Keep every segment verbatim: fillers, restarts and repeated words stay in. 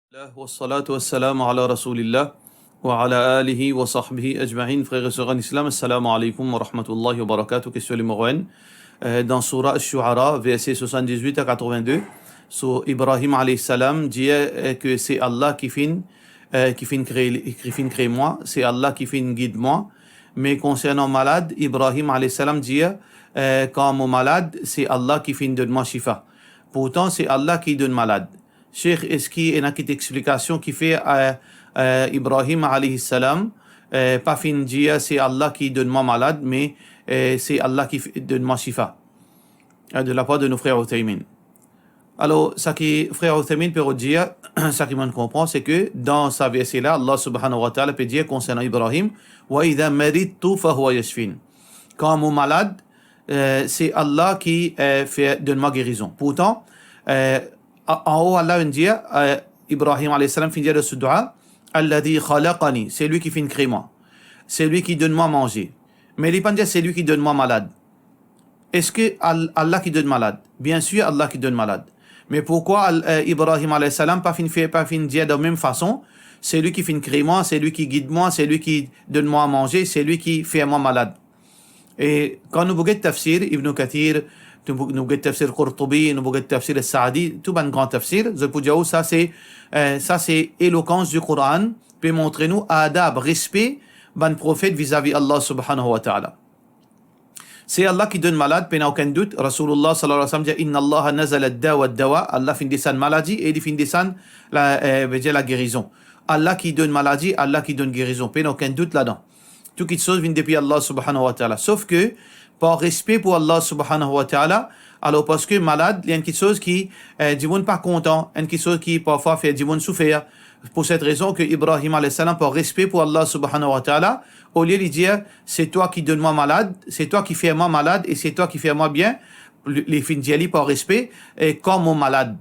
Alhamdulillah, wassalatu wassalamu ala Rasoulillah, wa ala alihi wa sahbihi ajmain. Frer e ser an Islam, assalamu alaikum wa rahmatullahi wa barakatuh. Kestion nimero enn. Euh, dan Soura Ash-Shu'ara, verse swasann-diz-wit a katrovin-de, so Ibrahim alayhi salam dir, euh, ke se Allah ki finn, euh, ki finn kre, ki finn kre mwa, se Allah ki finn gid mwa. Me konsernan malad, Ibrahim alayhi salam dir, euh, kan mo malad, se Allah ki finn donn mwa shifa. Pourtan, se Allah ki donn malad. Sheikh, eski ena kit explikasion ki fer, euh, euh, Ibrahim alayhi salam, euh, pa finn dir se Allah ki donn mwa malad, me, euh, se Allah ki f-, donn mwa shifa, euh, de lapar de nou frer Uthaymin. Alor, sa ki frer Uthaymin pe rod dir, sa ki mo'nn konpran, se ke dan sa verse la, Allah subhanahu wa ta'ala pe dir konsernan Ibrahim, "Wa idha maridtu fahuwa yashfin." Kan mo malad, euh, se Allah ki, euh, fer donn mwa gerizon. Pourtan, euh, a-, anlor Allah inn dir, euh, Ibrahim alayhi salam finn dir dan so dua, "Alladhi khalaqani", se li ki finn kre mwa, se li ki donn mwa manze. Me li pa'nn dir se li ki donn mwa malad. Eski Al-, Allah ki donn malad? Biensir, Allah ki donn malad. Me pourkwa Al-, euh, Ibrahim alayhi salam pa finn fer, pa finn dir dan mem fason, se li ki finn kre mwa, se li ki gid mwa, se li ki donn mwa manze, se li ki fer mwa malad? E kan nou pou get tafsir Ibn Kathir, nou pou, nou pou get tafsir Qurtubi, nou pou get tafsir Sa'di, tou bann gran tafsir, zot pou dir ou sa se, euh, sa se elokans di Koran, pe montre nou adab, respe bann profet vizavi Allah subhanahu wa ta'ala. Se Allah ki donn malad, pena okenn dout. Rasoulillah sallallahu alayhi wa sallam dir, "Inna Allaha nazala ad-da wa ad-dawa", Allah finn desann maladi e li finn desann la, euh, vedir lagerizon. Allah ki donn maladi, Allah ki donn gerizon, pena okenn dout ladan. Tou kitsoz vinn depi Allah subhanahu wa ta'ala. Sof ke, par respe pou Allah subhanahu wa ta'ala, alor parski malad, li enn kitsoz ki, euh, dimoun pa kontan, enn kitsoz ki parfwa fer dimoun soufer. Pou set rezon ke Ibrahim alayhi salam, par respe pou Allah subhanahu wa ta'ala, olie li dir, "Se twa ki donn mwa malad, se twa ki fer mwa malad e se twa ki fer mwa bien," li, li finn dir li par respe, "E kan mo malad."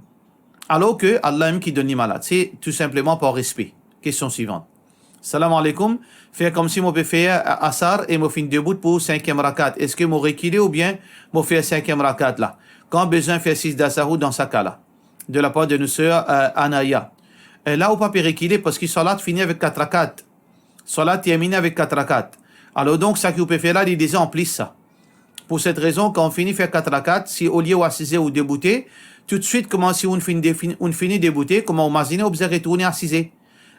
Alor ke Allah mem ki donn li malad. Se tou sinpleman par respe. Kestion swivan. Salam aleykoum. Fer komsi mo pe fer, euh, asar e mo finn debout pou sinkiem rakat. Eski mo rekile oubien mo fer sinkiem rakat la? Kan bizin fer sizda sahou dan sa ka la? De lapar de nou ser, euh, Anaya. E la ou pa pe rekile parski salat fini avek kat rakat. Salat termine avek kat rakat. Alor donk, sa ki ou pe fer la, li deza an plis sa. Pou set rezon, kan ou fini fer kat rakat, si olie ou asize ou deboute, toutswit kouma si ou finn de-, fin-, ou fini deboute, kouma ou mazine, ou bizin retourne asize.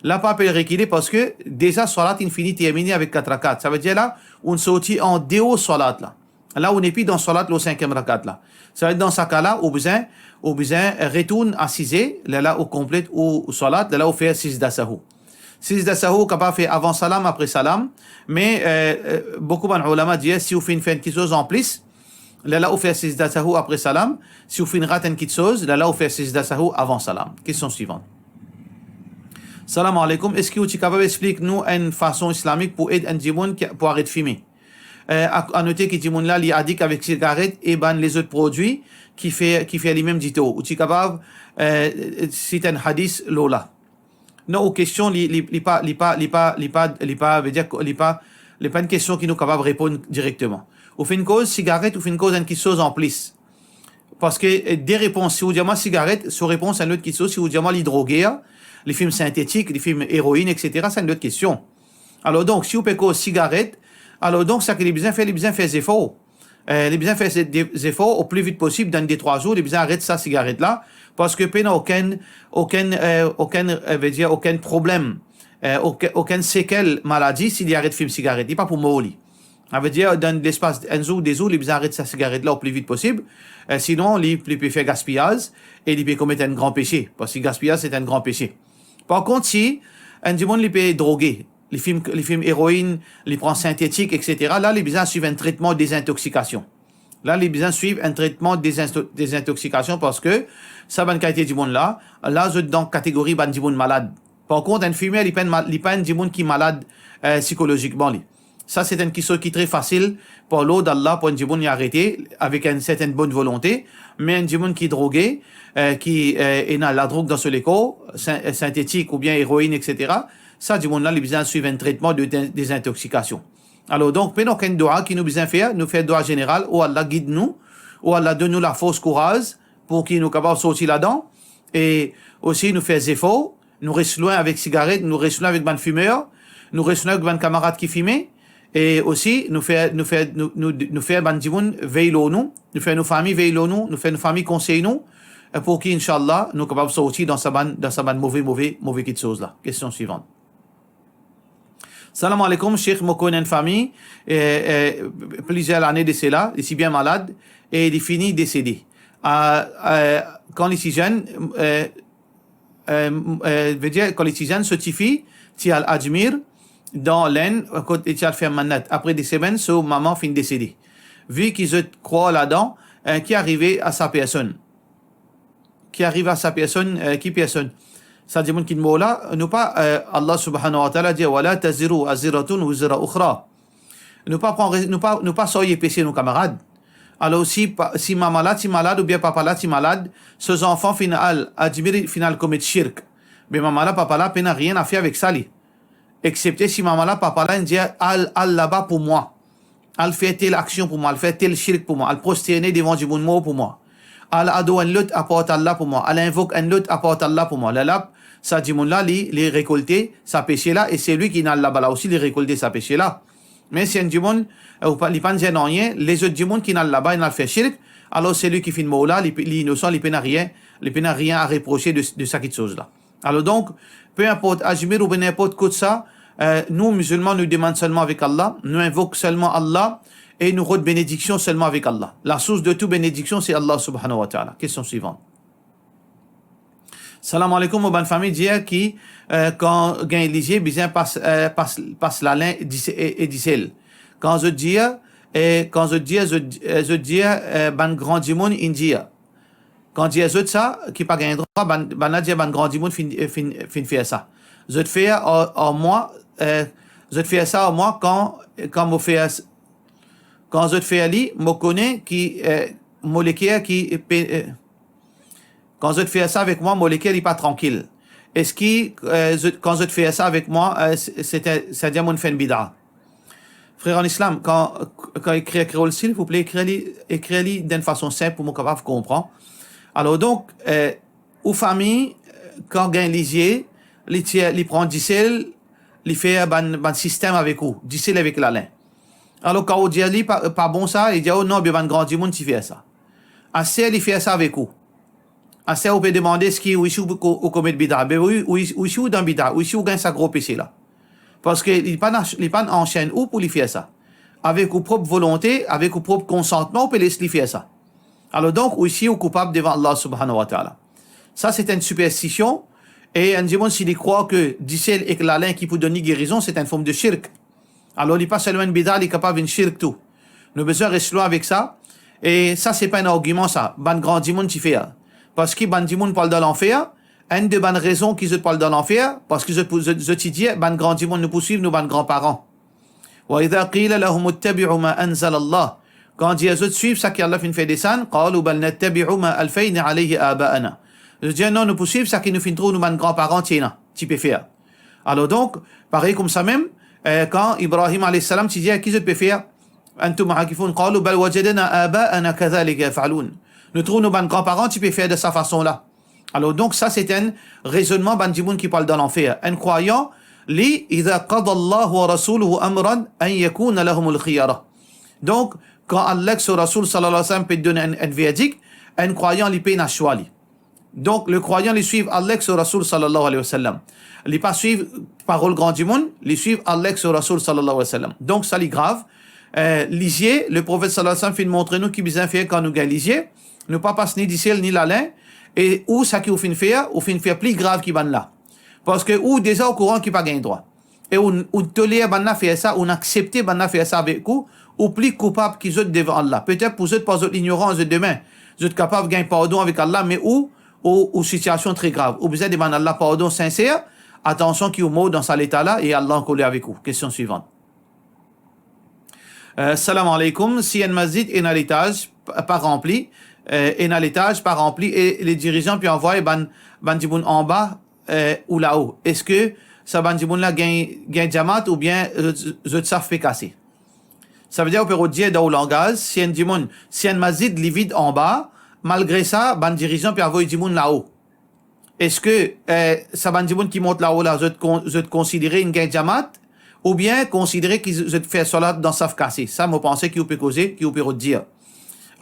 La pa apel rekile parski deza salat inn fini termine avek kat rakat. Savedir la, ou sorti an deor salat la. La ou nepli dan salat lor sinkiem rakat la. Savedir dan sa ka la, ou bizin, ou bizin retourn asize, lerla ou konplet ou salat, lerla ou fer sizda sahou. Sizda sahou ou kapav fer avan salam, apre salam, me, euh, euh, boukou bann oulama dir, si ou finn fer enn kitsoz an plis, lerla ou fer sizda sahou apre salam, si ou finn rat enn kitsoz, lerla ou fer sizda sahou avan salam. Kestion swivan. Salam aleykoum, eski ou ti kapav explik nou enn fason islamik pou ed enn dimoun ki, pou aret fime? Euh, a, a note ki dimoun la, li adik avek sigaret e bann lezot prodwi ki fer, ki fer limem ditor. Ou ti kapav, euh, sit enn hadis lor la? Non, ou kestion, li, li, li pa, li pa, li pa, li pa, li pa, vedir, li pa, li pa enn kestion ki nou kapav reponn direkteman. Ou finn koz sigaret, ou finn koz enn kitsoz an plis. Parski, euh, de repons, si ou dir mwa sigaret, so repons enn lot kitsoz, si ou dir mwa li droge, li fim sintetik, li fim eroin, et cetera, se enn lot kestion. Alor donk, si ou pe koz sigaret, alor donk, seki li bizin fer, li bizin fer zefor. Euh, li bizin fer ze-, de-, zefor o pli vit posib, dan de trwa zour, li bizin aret sa sigaret la, parski pena okenn, okenn, euh, okenn, euh, vedir, okenn problem, euh, oke-, okenn sekel maladi si li aret fim sigaret, li pa pou mor li. Savedir, dan lespas enn zour, de zour, li bizin aret sa sigaret la o pli vit posib, euh, sinon li, li pe fer gaspiyaz e li pe komet enn gran pese, parski gaspiyaz se enn gran pese. Par kont, si enn dimoun li pe droge, li fim, li fim eroin, li pran sintetik, et cetera, la li bizin swiv enn tretman dezintoksikasion. La li bizin swiv enn tretman dezinto-, dezintoksikasion parski sa bann kalite dimoun la, la zot dan kategori bann dimoun malad. Par kont, enn fimer, li pa enn mal-, li pa enn dimoun ki malad, euh, sikolozikman li. Sa se enn kitsoz ki tre fasil par lord Allah pou enn dimoun li arete avek enn sertenn bonn volonte, me enn dimoun ki droge, euh, ki, euh, ena ladrog dan so lekor, sin-, euh, sintetik oubien eroin, et cetera, sa dimoun la, li bizin swiv enn tretman de de-, dezintoksikasion. Alor donk, pena okenn dwa ki nou bizin fer, nou fer dwa zeneral, o Allah gid nou, o Allah donn nou lafors, kouraz, pou ki nou kapav sorti ladan, e osi nou fer zefor, Nou res lwin avek sigaret, nou res lwin avek bann fimer, nou res lwin avek bann kamarad ki fime, e osi nou fer, nou fer, nou, nou, nou fer bann dimoun vey lor nou, nou fer nou fami vey lor nou, nou fer nou fami konsey nou, e pou ki, inshallah, nou kapav sorti dan sa bann, dan sa bann move, move, move kiksoz la. Kestion swivan. Salam alaikum, Sheikh, mo konn enn fami, e, e, plizier lane de sela, li ti bien malad, e li fini desede. A, e, kan li ti zenn, e, e, e, vedir, kan li ti zenn, so tifi ti al Ajmer, dan Lenn, kot li ti al fer mannat. Apre de semenn, so mama finn desede. Vi ki zot krwar ladan, e, ki arive a sa personn? Ki arive a sa personn, e, ki personn? Sa dimoun ki mor la, nou pa, e, Allah subhanahu wa ta'ala dir, "Wala taziru waziratun wizra ukhra." Nou pa pran re-, nou pa, nou pa sarye pese nou kamarad. Alor, si pa, si mama la ti malad oubien papa la ti malad, so zanfan finn al Ajmer, finn al komet shirk, be mama la, papa la pena rien a fer avek sa li. Exepte si mama la, papa la, inn dir, "Al, al laba pou mwa. Al fer tel aksion pou mwa, al fer tel shirk pou mwa, al prosterne devan dimoun mor pou mwa. Al ador enn lot apar Allah pou mwa, al invok enn lot apar Allah pou mwa." Lerla, sa dimoun la, li, li rekolte sa pese la, e selwi ki inn al laba la osi, li rekolte sa pese la. Me si enn dimoun, e, ou pa, li pa'nn zenn nanye, lezot dimoun ki inn al laba, inn al fer shirk, alor selwi ki finn mor la, li, li inosan, li pena rien, li pena rien a reprose de, de sa kiksoz la. Alor donk, pe inport Ajmer oubien ninport kot sa, e, nou mizilman, nou demann selman avek Allah, nou invok selman Allah, e nou rod benediksion selman avek Allah. Lasours de tou benediksion, se Allah subhanahu wa ta'ala. Kestion swivan. Salam alaikum, mo bann fami dir ki, e, kan gagn lizie, bizin pas, e, pas, pas lalin dis-, e, e disel. Kan zot dir, e, kan zot dir, zot, e, zot dir, e, bann gran dimoun inn dir. Kan dir zot sa, ki pa gagn drwa, bann, bann la dir bann gran dimoun finn, finn, finn fer sa. Zot fer ar, ar mwa, e, zot fer sa ar mwa kan, kan mo fer s-, kan zot fer li, mo kone ki, e, mo leker ki pe, e, kan zot fer sa avek mwa, mo leker li pa trankil. Eski, e, zot, kan zot fer sa avek mwa, e, se, se, setadir mo'nn fer enn bida? Frer an Islam, kan, kan ekrir kreol, silvouple, ekrir li, ekrir li dan enn fason sinp pou mo kapav konpran. Alor donk, e, ou fami, kan gagn lizie, li tir, li pran disel, li fer bann, bann sistem avek ou, disel avek lalin. Alor kan ou dir li pa, pa bon sa, li dir ou non, be bann gran dimoun ti fer sa. Aster li fer sa avek ou. Aster ou pe demande eski ou isi ou, ou, ou komet bida. Be ou, ou, ou isi ou dan bida, ou isi ou gagn sa gro pese la. Parski li pa'nn, li pa'nn ansenn ou pou li fer sa. Avek ou prop volonte, avek ou prop konsantman, ou pe les li fer sa. Alor donk, ou isi ou koupab devan Allah subhanahu wa ta'ala. Sa se enn siperstision, e enn dimoun si li krwar ki disel ek lalin ki pou donn li gerizon, se enn form de shirk. Alor li pa selman enn bida, li kapav vinn shirk tou. Nou bizin res lwin avek sa. E sa se pa enn argiman sa, bann gran dimoun ti fer. Parski bann dimoun pou al dan lanfer, enn de bann rezon ki zot pou al dan lanfer, parski zot pou, zot, zot ti dir, bann gran dimoun, nou pou swiv nou bann granparan. Wa idha qila lahum ittabi'u ma anzala Allah. Kan dir zot swiv sa ki Allah finn fer desann, qalu bal nattabi'u ma alfayna alayhi aba'ana. Zot dir non, nou pou swiv sa ki nou finn trouv nou bann granparan ti ena, ti pe fer. Alor donk, parey koumsa mem, e, kan Ibrahim alayhis salam ti dir, ki zot pe fer? Antum akifun, qalu bal wajadna aba'ana kadhalika yaf'alun. Nou trouv nou bann granparan ti pe fer de sa fason la. Alor donk, sa se enn rezonnman bann dimoun ki pou al dan lanfer. Enn krwayan, li, idha qada Allahu wa rasuluhu amran an yakuna lahumul khiyara. Donk, kan Allah ek so Rasoul sallallahu alayhi wa sallam pe donn enn, enn verdik, enn krwayan li pena swa li. Donk, le krwayan li swiv Allah ek so Rasoul sallallahu alayhi wa sallam. Li pa swiv parol gran dimoun, li swiv Allah ek so Rasoul sallallahu alayhi wa sallam. Donk, sa li grav. E, lizie, le Profet sallallahu alayhi wa sallam finn montre nou ki bizin fer kan nou gagn lizie. Nou pa pas ni disel, ni lalin. E ou, sa ki ou finn fer, ou finn fer pli grav ki bann la. Parski ou deza okouran ki pa gagn drwa. E ou, ou toler bann la fer sa, ou aksepte bann la fer sa avek ou, ou pli koupab ki zot devan Allah. Petet pou zot, par zot lignorans, zot demin, zot kapav gagn pardon avek Allah, me ou, ou, ou sitiasion tre grav. Ou bizin demann Allah pardon sinser, atansion ki ou mor dan sa leta la e Allah ankoler avek ou. Kestion swivan. E, salam aleykoum. Si enn masjid ena letaz pa, pa ranpli, e, ena letaz pa ranpli e le dirizan pe anvway bann, bann dimoun anba, e, ou lao, eski sa bann dimoun la gagn, gagn jamaat oubien zot, zot saf pe kase? Savedir ou pe rod dir dan ou langaz, si enn dimoun, si enn masjid li vid anba, malgre sa, bann dirizan pe avoy dimoun lao. Eski, eh, sa bann dimoun ki mont lao la, zot kon-, zot konsidere inn gagn jamaat, oubien konsidere ki zot fer swalat dan saf kase? Sa, mo panse ki ou pe koze, ki ou pe rod dir.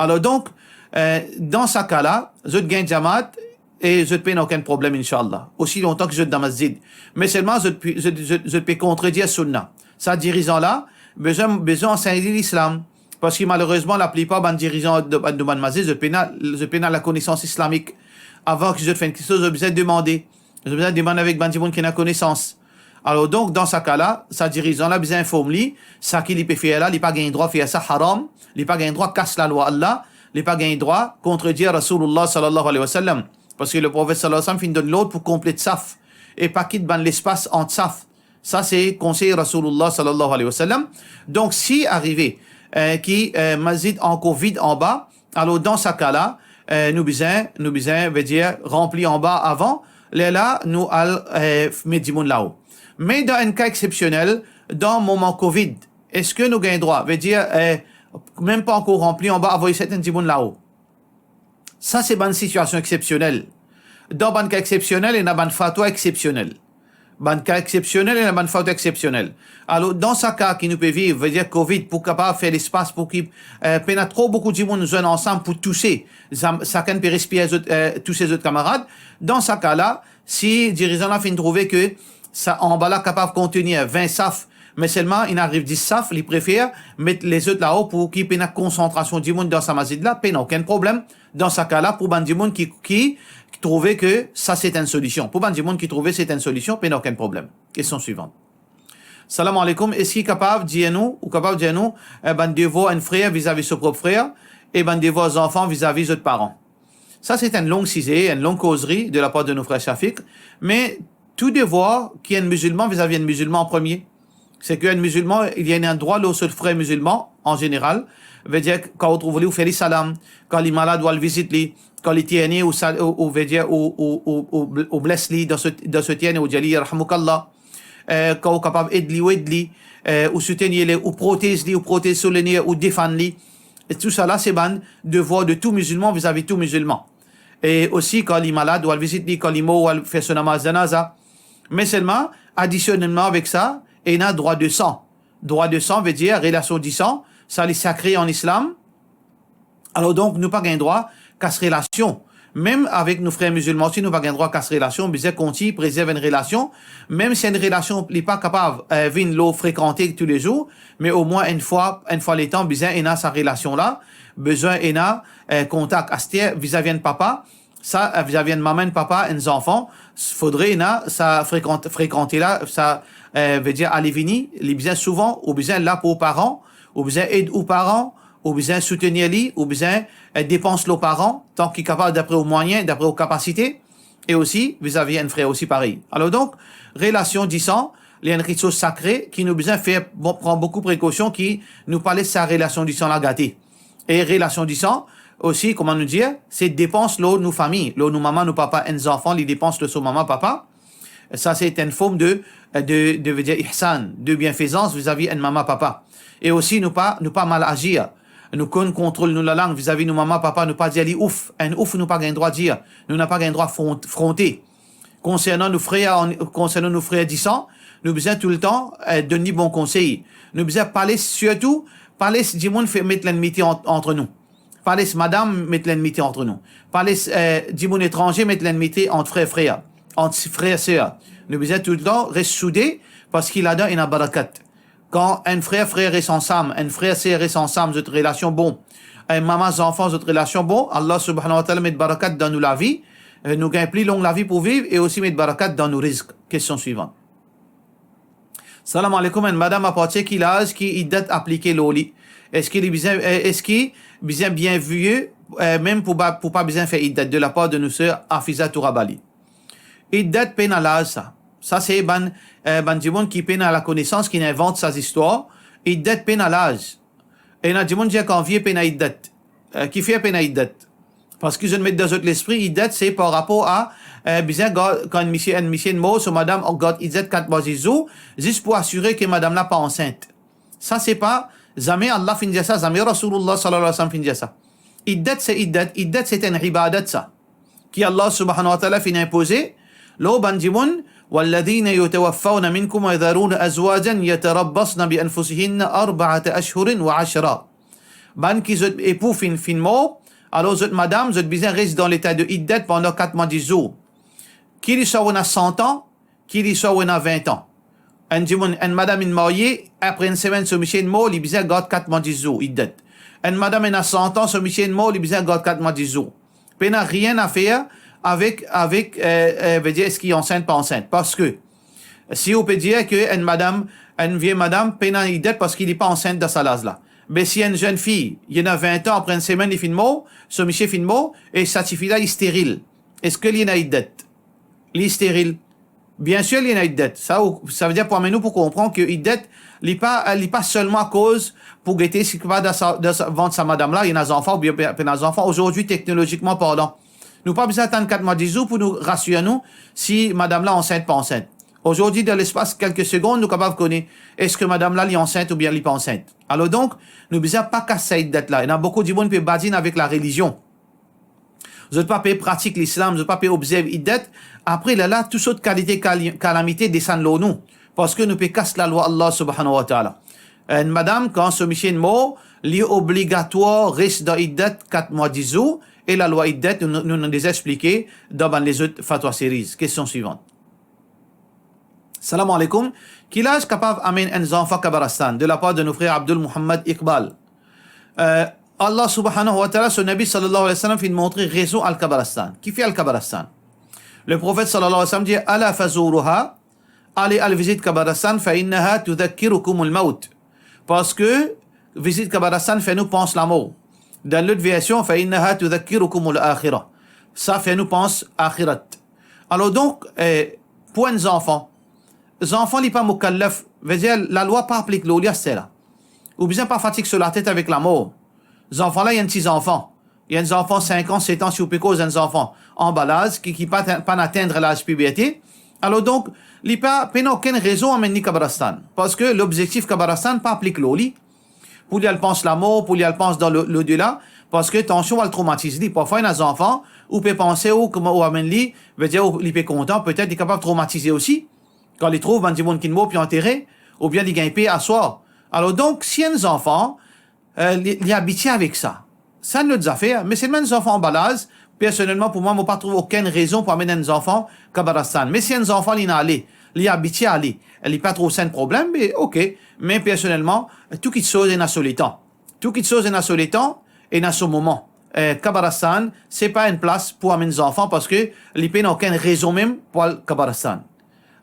Alor donk, eh, dan sa ka la, zot gagn jamaat e zot pena okenn problem, inshallah, osi lontan ki zot dan masjid. Me selman zot pe, zot, zot, zot pe kontredir sunna. Sa dirizan la, bizin, bizin ansegn li lislam. Parski malerezman, laplipar bann dirizan de, de bann masjid, zot pena, zot pena lakonesans islamik. Avan ki zot fer enn kiksoz, zot bizin demande. Zot bizin demann avek bann dimoun ki ena konesans. Alor donk, dan sa ka la, sa dirizan la bizin inform li, sa ki li pe fer la, li pa gagn drwa fer sa, haram, li pa gagn drwa kas lalwa Allah, li pa gagn drwa kontredir Rasoulillah sallallahu alayhi wa sallam. Parski Leprofet sallallahu alayhi wa sallam finn donn lord pou konplet saf e pa kit bann lespas ant saf. Sa se konsey Rasoulillah sallallahu alayhi wa sallam. Donk, si arive, eh, ki, eh, masjid ankor vid anba, alor dan sa ka la, eh, nou bizin, nou bizin, vedir, ranpli anba avan, lerla nou al, eh, met dimoun lao. Me dan enn ka exsepsionel, dan moman Covid, eski nou gagn drwa, vedir, eh, mem pa ankor ranpli anba, avoy sertenn dimoun lao? Sa se bann sitiasion exsepsionel. Dan bann ka exsepsionel, ena bann fatwa exsepsionel. Bann ka exsepsionel, ena bann fatwa exsepsionel. Alor, dan sa ka ki nou pe viv, vedir Covid, pou kapav fer lespas pou ki, eh, pena tro boukou dimoun zwenn ansam pou touse, zam-, sakenn pe respir zot, eh, touse zot kamarad, dan sa ka la, si dirizan la finn trouve ki sa anba la kapav kontenir vin saf, me selman inn ariv dis saf, li prefer met lezot lao pou ki pena konsantrasion dimoun dan sa masjid la, pena okenn problem. Dan sa ka la, pou bann dimoun ki, ki trouve ki sa se enn solision. Pou bann dimoun ki trouve se enn solision, pena okenn problem. Kestion swivan. Salam aleykoum, eski kapav dir nou, ou kapav dir nou, eh, bann devwar enn frer vizavi so prop frer e bann devwar zanfan vizavi zot paran? Sa se enn long size, enn long kozri de lapar de nou frer Shafik, me tou devwar ki enn mizilman vizavi enn mizilman an premie. Se ki enn mizilman, li ena drwa lor so frer mizilman, an zeneral, vedir kan ou trouv li, ou fer li salam, kan li malad, ou al vizit li, kan li terne, ou sal-, ou, ou vedir, ou, ou, ou, ou, ou bles li dan so, dan so terne, ou dir li, "Yarhamukallah." Eh, kan ou kapav ed li, ou ed li, eh, ou soutenir li, ou protez li, ou protez so lener, ou defann li. E tousala, se bann devwar de tou mizilman vizavi tou mizilman. E osi, kan li malad, ou al vizit li, kan li mor, ou al fer so namaz zanaza. Me selman, adisionelman avek sa, ena drwa de san. Drwa de san vedir relasion disan, sa li sakre an Islam. Alor donk, nou pa gagn drwa kas relasion. Mem avek nou frer mizilman osi, nou pa gagn drwa kas relasion, bizin kontign prezerv enn relasion. Mem si enn relasion li pa kapav, eh, vinn lor frekante toulezour, me omwin enn fwa, enn fwa letan, bizin ena sa relasion la, bizin ena, eh, kontak. Aster, vizavi enn papa, sa, eh, vizavi enn mama, enn papa, enn zanfan, fodre ena sa frekant-, frekante la, sa, eh, vedir ale vini, li bizin souvan, ou bizin la pou ou paran, ou bizin ed ou paran, ou bizin soutenir li, ou bizin, eh, depans lor paran, tan ki kapav dapre ou mwayin, dapre ou kapasite, e osi vizavi enn frer osi parey. Alor donk, relasion disan, li enn kiksoz sakre ki nou bizin fer, bon, pran boukou prekosion ki nou pa les sa relasion disan la gate. E relasion disan osi, kouma nou dir, se depans lor nou fami, lor nou mama, nou papa, enn zanfan, li depans lor so mama, papa. Sa se enn form de, de, de, vedir ihsan, de bienfezans vizavi enn mama, papa. E osi nou pa, nou pa mal azir. Nou konn kontrol nou lalang vizavi nou mama, papa, nou pa dir li ouf. Enn ouf nou pa gagn drwa dir. Nou napa gagn drwa front-, fronte. Konsernan nou frer, an-, konsernan nou frer disan, nou bizin toultan, eh, donn li bon konsey. Nou bizin pa les, sirtou, pa les dimoun fer met lennmite ant, ant nou. Pa les madam met lennmite ant nou. Pa les, eh, dimoun etranze met lennmite ant frer, frer, ant frer, ser. Nou bizin toultan res soude, parski ladan ena barakat. Kan enn frer, frer res ansam, enn frer, ser res ansam, zot relasion bon, enn mama, zanfan, zot relasion bon, Allah subhanahu wa ta'ala met barakat dan nou lavi, eh, nou gagn pli long lavi pou viv e osi met barakat dan nou rizk. Kestion swivan. Salam aleykoum, enn madam, apartir ki laz ki iddat aplike lor li? Eski li bizin, eh, eski bizin bien vie, eh, mem pou ba-, pou pa bizin fer iddat, de lapar de nou ser Afiza Tourabali? Iddat pena laz sa. Sa se bann, eh, bann dimoun ki pena lakonesans, ki invant sa zistwar. Iddat pena laz. Ena dimoun dir kan vie pena iddat. Eh, kifer pena iddat? Parski zot met dan zot lespri, iddat se par rapor a, eh, bizin gard, kan misie, enn misie mor, so madam gard iddat kat mwa dis zour, zis pou asire ki madam la pa ansint. Sa se pa, zame Allah finn dir sa, zame Rasoulillah sallallahu alayhi wa sallam finn dir sa. Iddat se iddat, iddat se enn ibadat sa. ki Allah subhanahu wa ta'ala finn inpoze lor bann dimoun, "Walladhina yutawaffawna minkum wa yadharuna azwajan yatarabbasna bi anfusihinna arba'ata ashhurin wa ashra." Bann ki zot epou finn, finn mor, alor zot madam, zot bizin res dan leta de iddat pandan kat mwa dis zour. Ki li swa ena san an, ki li swa ena vin an. Enn dimoun, enn madam inn marye, apre enn semenn so misie inn mor, li bizin gard kat mwa dis zour, iddat. Enn madam ena san an, so misie inn mor, li bizin gard kat mwa dis zour. Pena rien a fer avek, avek, eh, eh, vedir eski ansint, pa ansint. Parski si ou pe dir ki enn madam, enn vie madam, pena iddat parski li pa ansint dan sa laz la. Me si enn zenn fi, li ena vin an, apre enn semenn li finn mor, so misie finn mor, e sa tifi la li steril, eski li ena iddat? Li steril. Biensir, li ena iddat. Sa, ou, sa vedir pou amenn nou pou konpran ki iddat, li pa, li pa selman akoz pou gete si pa dan sa, dan sa, vant sa madam la, li ena zanfan oubien pe, pena zanfan. Azordi, teknolozikman parlan, nou pa bizin atann kat mwa dis zour pou nou rasir nou si madam la ansint, pa ansint. Azordi, dan lespas kelke segonn, nou kapav kone eski madam la li ansint oubien li pa ansint. Alor donk, nou bizin pa kas sa iddat la. Ena boukou dimoun pe badinn avek larelizion. Zot pa pe pratik Lislam, zot pa pe obzerv iddat. Apre, lerla, tou sort kalite kali-, kalamite desann lor nou, parski nou pe kas lalwa Allah subhanahu wa ta'ala. Enn madam, kan so misie inn mor, li obligatwar res dan iddat kat mwa dis zour, e lalwa iddat, nou, nou, nou deza explike dan bann lezot fatwa series. Kestion swivant. Salam alaikum. Ki laz kapav amenn enn zanfan kabaristan? De lapar de nou frer Abdul Muhammad Iqbal. Euh, Allah subhanahu wa ta'ala, so Nabi sallallahu alayhi wa sallam finn montre rezon al kabaristan. Kifer al kabaristan? Le Profet sallallahu alayhi wa sallam dir, "Ala fazuruha", ale al vizit kabaristan, "fa innaha tudhakkirukumul maut." Parski vizit kabaristan fer nou pans lamor. Dan lot version, "fa innaha tudhakkirukumul akhirah." Sa fer nou pans akhirat. Alor donk, eh, pou enn zanfan, zanfan li pa mukallaf, vedir lalwa pa aplik lor li aster la. Ou bizin pa fatig so latet avek lamor. Zanfan la, li enn ti zanfan. Li enn zanfan sink an, set an, si ou pe koz enn zanfan anba laz, ki, ki pa, pa atenn laz piberte. Alor donk, li pa, pena okenn rezon amenn li kabaristan. Parski lobzektif kabaristan pa aplik lor li. Pou li al pans lamor, pou li al pans dan lo-, lodela, parski tansion al tromatiz li. Parfwa, ena zanfan, ou pe panse ou, kouma ou amenn li, vedir ou, li pe kontan, petet li kapav tromatize osi. Kan li trouv bann dimoun ki mor pe antere, oubien li gagn per aswar. Alor donk, si enn zanfan, eh, li, li abitie avek sa, sa enn lot zafer, me selman enn zanfan anba laz, personelman, pou mwa, mo pa trouv okenn rezon pou amenn enn zanfan kabaristan. Me si enn zanfan, li ena ale, li abitie ale, li pa trouv sa enn problem, me oke. Me personelman, tou kitsoz ena so letan. Tou kitsoz ena so letan, ena so moman. Eh, kabaristan, se pa enn plas pou amenn zanfan, parski li pena okenn rezon mem pou al kabaristan.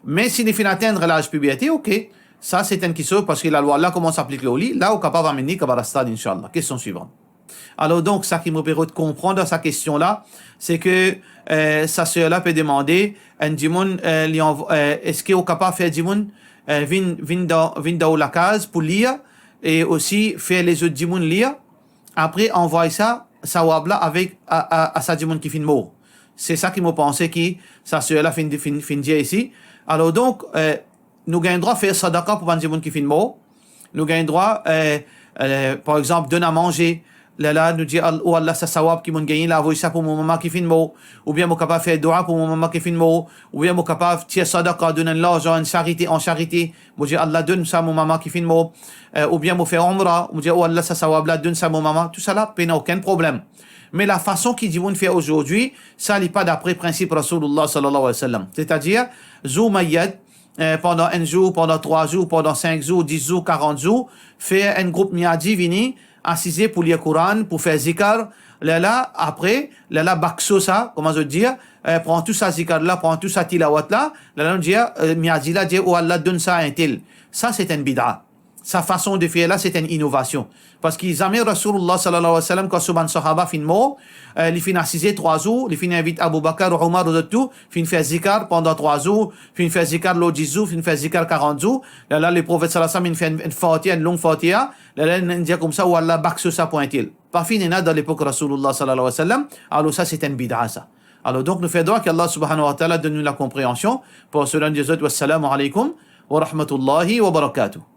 Me si li finn atenn laz piberte, oke, sa se enn kitsoz, parski lalwa la koumans aplik lor li, la ou kapav amenn li kabaristan, inshallah. Kestion swivant. Alor donk, sa ki mo pe rod konpran dan sa kestion la, se ki, eh, sa ser la pe demande, enn dimoun, eh, li anv-, eh, eski ou kapav fer dimoun, eh, vinn, vinn dan, vinn dan ou lakaz pou lir, e osi fer lezot dimoun lir, apre anvway sa, sawab la avek, a, a, a sa dimoun ki finn mor? Se sa ki mo panse ki sa ser la finn, finn, finn dir isi. Alor donk, eh, nou gagn drwa fer sadaka pou bann dimoun ki finn mor. Nou gagn drwa, eh, eh, par exanp, donn a manze. Lerla nou dir, Al-, o Allah, sa sawab ki mo'nn gagne la, avoy sa pou mo mama ki finn mor. Oubien mo kapav fer doua pou mo mama ki finn mor. Oubien mo kapav tir sadaka, donn enn larzan, enn sarite, an sarite. Mo dir, Allah, donn sa mo mama ki finn mor. Eh, oubien mo fer omra, mo dir, o Allah, sa sawab la, donn sa mo mama. Tousala, pena okenn problem. Me lafason ki dimoun fer azordi, sa li pa dapre prinsip Rasoulillah sallallahu alayhi wa sallam. Setadir, zour mayet, eh, pandan enn zour, pandan trwa zour, pandan sink zour, dis zour, karant zour, fer enn group miadi vini, asize pou lir Koran, pou fer zikar, lerla, apre, lerla bakso sa, kouma zot dir, eh, pran tou sa zikar la, pran tou sa tilawat la, lerla nou dir, eh, miadi la, dir, o Allah, donn sa a entel. Sa, se enn bida. Sa fason de fer la, se enn inovasion. Parski zame Rasoulillah sallallahu alayhi wa sallam, kan so bann sahaba finn mor, eh, li finn asize trwa zour, li finn invit Abu Bakr, Omar, zot tou, finn fer zikar pandan trwa zour, finn fer zikar lor dis zour, finn fer zikar karant zour. Lerla, le Profet sallallahu alayhi wa sallam, finn fer enn, enn Fatiha, enn long Fatiha. Lerla, li dir koumsa, o Allah, bakso sa pou entel. Pa finn ena dan lepok Rasoulillah sallallahu alayhi wa sallam. Alor sa, se enn bida sa. Alor donk, nou fer dwa ki Allah subhanahu wa ta'ala donn nou lakonpreansion. Pou sela, nou dir zot, wassalamu alaykum wa rahmatullahi wa barakatuh.